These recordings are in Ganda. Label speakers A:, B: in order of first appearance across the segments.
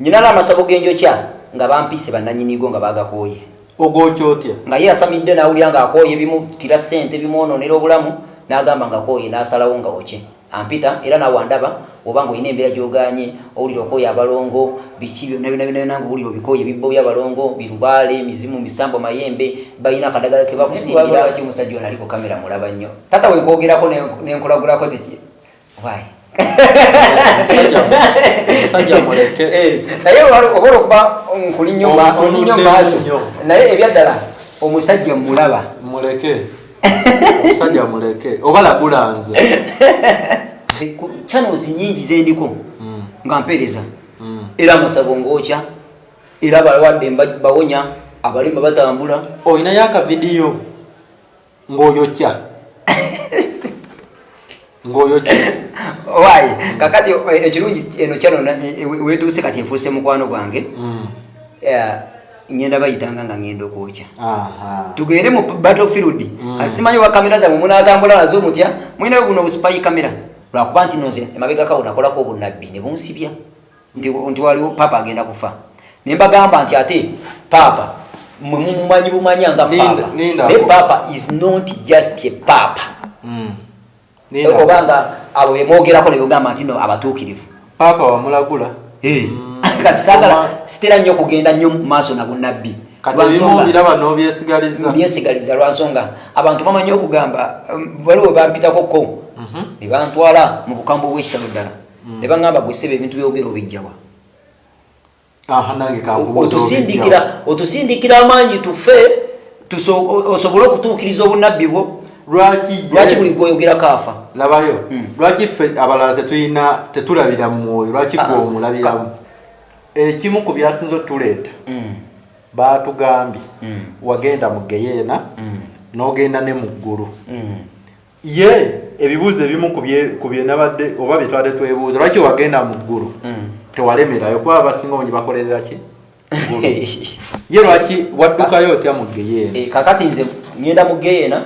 A: Nyina n'amasabo g'enjokya nga bampise bannanyinigo nga bagakooye.
B: Ogwokya otya?
A: Nga ye asamidde n'awulira ng'akooye, bimuttira ssente, bimwonoonera obulamu, n'agamba ngakooye, n'asalawo nga okye. Ampita era naawe andaba, oba ng'olina embeera gy'ogaanye, owulira okooye abalongo, biki byonna byonna byonna byonna ng'owulira obikooye, ebibbo by'abalongo, birubaale, emizimu, misambwa, mayembe, balina akadagala ke bakusimbira. Lwaki omusajja ono ali ku kamera mulaba nnyo? Taata we nkwogerako ne nkulagulako teki? Why?
B: Omusajja muleke.
A: Naye oba olwokuba nkuli nnyo
B: Omutunuddemu
A: mu maaso.
B: nnyo.
A: Naye ebyaddala omusajja mulaba.
B: Muleke. Omusajja muleke. Oba lagula nze.
A: Ku channels nnyingi zendiko nga mpeereza. Era amasabo ng'okya, era abalwadde bawonya, abalema batambula.
B: Olinayo akavidiyo ng'oyokya? Ng'oyokya.
A: Why? Kakati ekirungi eno channel wetuuse kati nfuuse mukwano gwange. Ngenda bayitanga nga ngenda okwokya. Tugende mu battlefield. Kati simanyi oba kamera zammwe munaatambula nazo mutya, mulinayo buno obusipayi kamera. Lwakuba nti nno nze emabegako awo nakolako obunnabbi ne bunsibya nti waliwo paapa agenda kufa. Ne mbagamba nti ate paapa mmwe mumumanyi bumanya nga paapa.
B: Linda
A: Naye
B: ako.
A: paapa is not just a paapa.
B: Linda.
A: Oba nga abo be mwogerako ne bugamba nti no abatuukirivu.
B: Paapa wamulagula?
A: Kati saagala, sitera nnyo kugenda nnyo mu maaso na bunnabbi.
B: Kati
A: Lwa
B: ebimu
A: nsonga
B: obiraba n'obyesigaliza?
A: Mbyesigaliza lwa nsonga abantu bamanyi okugamba, waliwo we bampitako ko. Ne bantwala mu bukambwe bw'ekitalo ddala. Ne baŋŋamba gwe ssebo ebintu byogera obijjawa.
B: Aha, nange kankubuuza obijjawa.
A: Otusindikira amaanyi tufe, osobole okutuukiriza obunnabbi bwo.
B: Lwaki ye?
A: Lwaki buli gwoyogerako afa?
B: Labayo. Lwaki ffe abalala tetulina, tetulabira mu mwoyo? Lwaki gwe omulabiramu? Ekimu ku byasinze otuleeta, baatugambye wagenda mu Geyeena, n'ogenda ne mu ggulu. Ye ebibuuzo ebimu ku bye nabadde oba bye twabadde twebuuza, lwaki wagenda mu ggulu tewalemerayo? Kuba abasinga obungi bakolerera ki? Ggulu. Ye lwaki waddukayo otya mu Geyeena?
A: Kakati nze ngenda mu Geyeena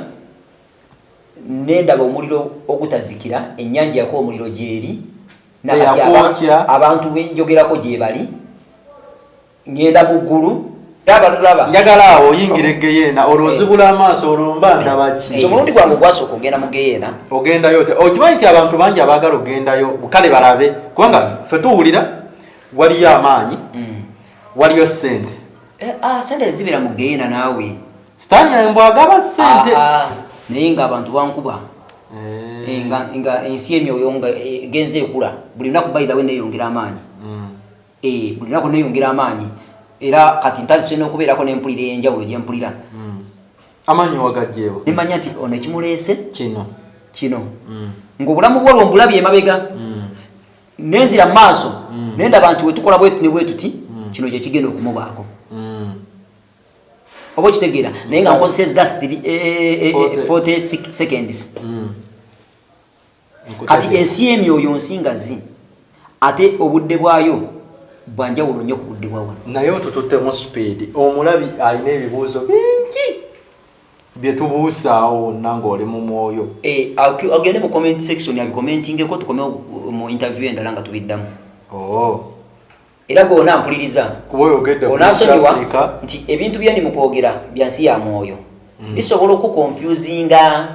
A: nendaba omuliro ogutazikira, ennyanja yakuba omuliro gyeri, nakati
B: Eyakwokya.
A: abantu benjogerako gye bali. Ngenda mu ggulu, abatulaba.
B: Njagala awo oyingira eGeyeena, olwo ozibula amaaso, olwo mba ndaba ki?
A: Nze omulundi gwange ogwasooka ogenda mu Geyeena.
B: Ogendayo otya? Okimanyi nti abantu bangi abaagala okugendayo, kale balabe, kubanga ffe tuwulira waliyo amaanyi, waliyo ssente.
A: Ssente zibeera mu Geyeena naawe.
B: Sitaani mbw'agaba ssente.
A: Naye ng'abantu bankuba. Nga ensi emyoyo nga egenze ekula. Buli lunaku by the way neeyongera amaanyi. Buli lunaku neeyongera amaanyi. Era kati ntandise n'okubeerako n'empulira ey'enjawulo gye mpulira.
B: Amaanyi wagaggyeewo?
A: Ne mmanya nti ono ekimuleese
B: kino.
A: Kino. Ng'obulamu bwo olwo mbulabye emabega. Nenzira mu maaso, ne ndaba nti wetukola bwe ne bwe tuti, kino kye kigenda okumubaako. Oba okitegeera, naye nga nkozesezza
B: 40.
A: 40 seconds. Kati ensi y'emyoyo nsi nga zi, ate obudde bwayo bwa njawulo nnyo ku budde bwa wano.
B: Naye otututtemu speed, omulabi alina ebibuuzo bingi bye tubuusaawo wonna ng'oli mu mwoyo.
A: Agende mu comment section abikomentingeko, tukomewo mu interview endala nga tubiddamu. Era gwe onampuliriza,
B: Kuba oyogedde ku
A: onaasonyiwa
B: East Africa.
A: nti ebintu bye ndi mu kwogera bya nsi ya mwoyo. Bisobola okukonfusinga.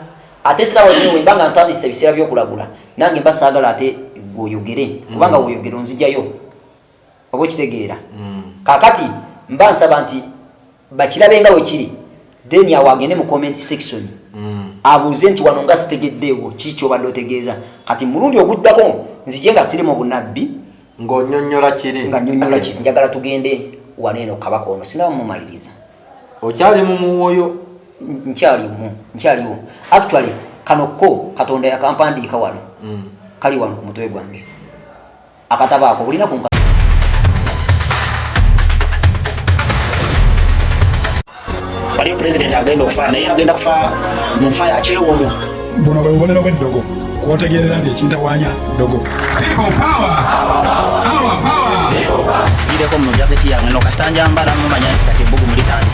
A: Ate essaawa zino bwe mba nga ntandise ebiseera by'okulagula, nange mba saagala ate gw'oyogere, kubanga w'oyogera onzijayo. Oba okitegeera? Kaakati mba nsaba nti bakirabe nga we kiri, then awo agende mu comment section. Abuuze nti wano nga sitegeddeewo ki ky'obadde otegeeza. Kati mulundi oguddako nzije nga siri mu bunnabbi,
B: Ng'onyonnyola kiri.
A: Nga nnyonnyola kiri. Njagala tugende wano eno kabaka ono sinaba mumaliriza.
B: Okyali mu mwoyo?
A: Nkyalimu, nkyaliwo. Actually kano ko Katonda yakampandiika wano. Kali wano ku mutwe gwange. Akatabo ako bulina ku
C: Waliyo pulezidenti agenda okufa, naye agenda kufa mu nfa ya kyewuunyo.
D: Buno bwe bubonero bw'eddogo kwotegeerera nti ekintawaanya ddogo.
C: Gireko mu jaketi yange no kasita njambala mumanya nti kati ebbugumu litandise.